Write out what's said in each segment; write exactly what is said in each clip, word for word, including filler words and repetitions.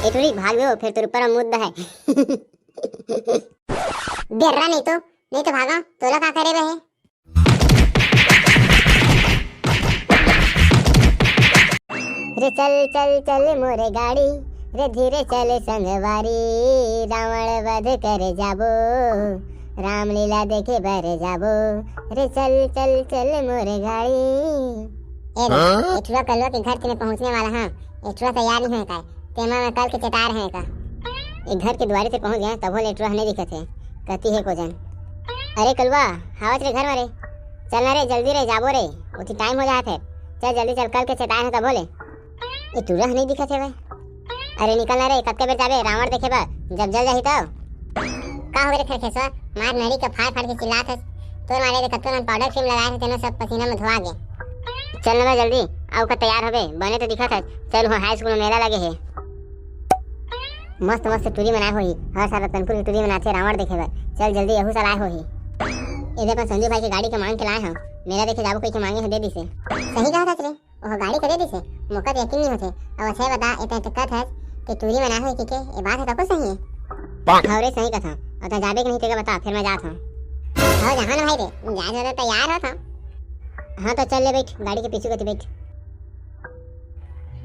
ए टूरी, भाग बे हो, फेर तोर ऊपर में मुद्दा है। बेर्रा नहीं तो, नहीं तो भागा, तोला का करे बे हे? रे चल चल चल मोरे गाड़ी, रे धीरे चल संगवारी, रावण वध करे जाबो, रामलीला देखे बर जाबो। रे चल चल चल मोरे गाड़ी। ए रे, हाँ? ए टुरा कलवा के घर के में पहुंचने वाला हाँ। ए टुरा तैयार नहीं होय काय? तेमा में कल के चेतार है का? ए घर के दुआरी से पहुंच गए, तभो ले ए टुरा नहीं दिखत है। कति हे को जन। अरे कलवा, हावत रे घर में रे। चल ना रे, जल्दी रे, जाबो रे। उठी टाइम हो जात है। चल जल्दी चल, कल के चेतार है तभो ले। ए टुरा नहीं दिखत है भाई। अरे निकल ना रे, कतका बेर जाबे रावण देखे बर, जब जल जाही तब। का हो रे खरखेसवा, मार नरी का फाड़ फाड़ के चिल्लात हस। तोर मारे ले कतको मन पाउडर क्रीम लगाए हे, तेनो सब पसीना में धोआ गे। चल ना बे जल्दी, अउ का तैयार होबे, बने तो दिखत हस। चल, वहाँ हाई स्कूल में मेला लगे हे। मस्त मस्त टूरी मनाए होही, हर साल रतनपुर के टूरी मनाथे रावण देखे बर। चल जल्दी, यहू साल आए होही। एदे अपन संजू भाई के गाड़ी के मांग के लाए हव, मेला देखे जाबो कहिके मांगे हे, दे दिसे। सही कहा था रे। ओह गाड़ी के दे दिसे, मोका तो यकीन नहीं होथे। अब अच्छा बता, ए तैं तो कहत हस कि टूरी मना होही कहिके, ए बात ह तको सही है? हव रे, सही कथंव। अब तैं जाबे कि नहीं तेका बता, फिर मैं जात हूँ। हव जहाँ ना भाई रे, जाए जाए तैयार होत हूँ। हाँ तो चल ले बैठ, गाड़ी के पीछू कती बैठ।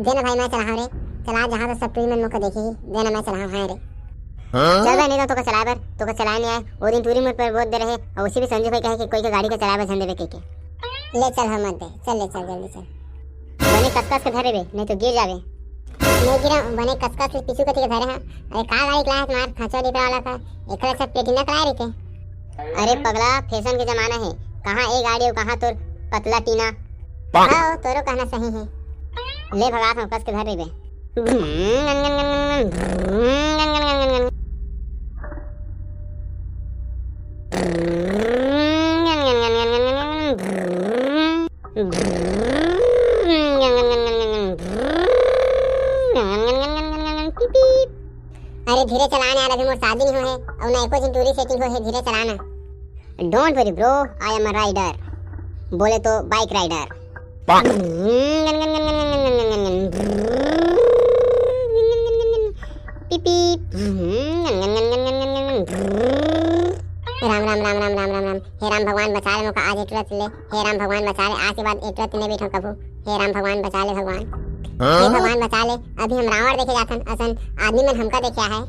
दे ना भाई, मैं चलाहूँ रे। चला, जहाँ तो सब टूरी मन मोका देखही, दे ना मैं चलाहूँ, हाँ रे। चल बे, नहीं तो तोका चलाए बर, तोका चलाए नहीं आए। वो दिन टूरी मोर पर बहुत दे रहे, और उसी भी संजू भाई कहे कि कोई के गाड़ी के चलाए बर झन देवे कहिके। ले चल, हम मत दे, चल ले चल, जल्दी चल। बने कस कस के धरे बे, नहीं तो गिर जाबे। नहीं गिरा, बने कस कस ले पीछू कती के धरे हाँ। अरे का गाड़ी के लायक मार, खचवा डिपरा वाला का, एकरा सब प्लेटिना कलाए रहिथे। अरे पगला, फैशन के जमाना है, कहाँ ए गाड़ी और कहाँ तोर पतला टीना। हाँ, तोरो कहना सही है। ले भगात हूँ, कस के धर रही बे। अरे धीरे चला ना यार, अभी मोर शादी नहीं होए हे, अउ ना एको झिन टूरी setting होए हे, धीरे चला ना। Don't worry bro, I am a rider, बोले तो bike rider। पीप पीप। राम राम राम राम राम राम राम। हे राम भगवान बचा ले मोका आज ए टुरा ले। हे राम भगवान बचा ले, आज के बाद ए टुरा ले नहीं बैठो कभू। हे राम भगवान बचा ले भगवान। हे भगवान बचा ले, अभी हम रावण देखे जाथन, असन आदमी मन हमका देखे आहे।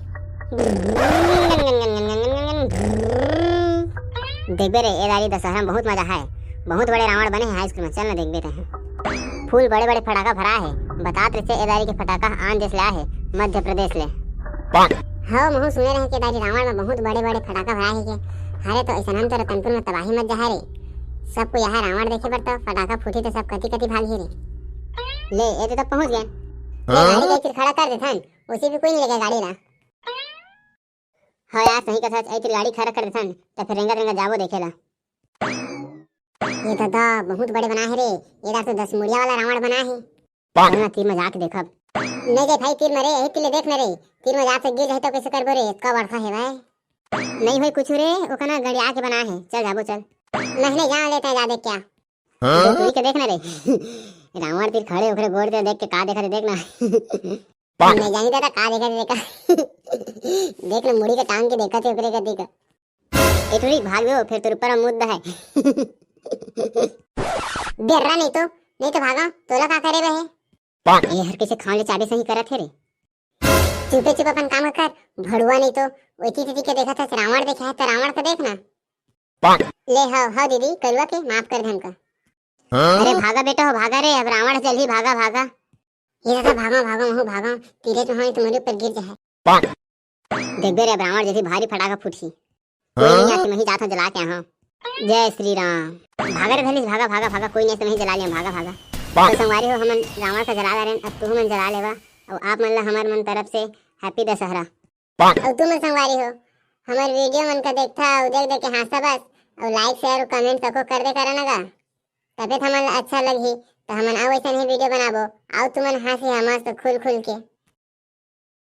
देखबे रे, ए दारी दशहरा में बहुत मजा है। बहुत बड़े रावण बने हैं हाई स्कूल में, चल ना देखबे तैं। फुल बड़े बड़े फटाका भरा है। बतात रहिथे ए दारी के फटाका आन देश ले आए है, मध्य प्रदेश ले। हाँ, महू सुने रहे के दारी रावण में बहुत बड़े बड़े फटाका भरा है के। हरे तो ऐसा हम तो रतनपुर में तबाही मच जाए रे। सब कोई यहाँ रावण देखे बर तो फटाका फूटी तो सब कति कति भागही रे। ले, ए तो तब पहुँच गए। ले, गाड़ी का एक खड़ा कर देथन, उसी भी कोई नहीं लेगा गाड़ी ला। हाँ यार, सही कथस, ए फिर गाड़ी खड़ा कर देथन, त फिर रेंगत रेंगत जाबो देखे ला। ये दादा, बहुत बड़े बना है रे। ये दार तो दस मुड़िया वाला रावण बना है। चल ना, तीर में जाके देखब। नहीं रे भाई, तीर में रे, यही तीर ले देख ना रे। तीर में जाके गिर जाए तो कैसे करबो रे, इतना बड़का है भाई। नहीं होई कुछ रे, ओकना गड़िया के बना है। चल जाबो, चल। नहीं, नहीं, जान लेते हैं, जा देख क्या। हाँ? टूरी के देख ना रे। रावण तीर खड़े ओकरे गोड़ ते देख के का देखत हे, देख ना। मैं जानी दादा का देखत हे, देखा। देख ना, मुड़ी के टांग के देखत हे ओकरे कती का। ए टूरी, भाग गयो, फिर तोर ऊपर मुद्दा है। बेर्रा नहीं तो, नहीं तो भागा, तोला का करे बे हे? ये हर कैसे खाने चाबी सही करत हे रे। चुपे चुप अपन काम कर, भड़ुआ नहीं तो। ओती तीती के देखत हस, रावण देखे है तो रावण को देख ना। ले हव, हव दीदी, कलुआ के माफ कर दे हमका। अरे भागा बेटा हो, भागा रे, अब रावण जल्दी भागा, भागा। ये दादा, भागा, भागा, महू भागा, तीरे तो हाँ, तुम्हारे ऊपर गिर जाए। देखबे रे, अब रावण जैसी भारी फटाका फूटही। कोई नहीं, आज मैं ही जात हूँ, जला के आहा। जय श्री राम। भागा रे भैंस, भागा, भागा, भागा, कोई नहीं, मैं ही जला लिया, भागा, भागा। तो संगवारी हो, हमन रावण का जला डारेन, अब तुहू मन जला लेवा, और आप मन ला हमर मन तरफ से happy दशहरा। अउ तुमन संगवारी हो, हमर video मन का देखथा अउ देख देख के हाँसथा बस, अउ like, share अउ comment सबको कर दे करा ना गा। तबे तो हमन ला अच्छा लगही, तो हमन अउ ऐसन ही video बनाबो, अउ तुमन हाँसी हा मस्त खुल खुल के।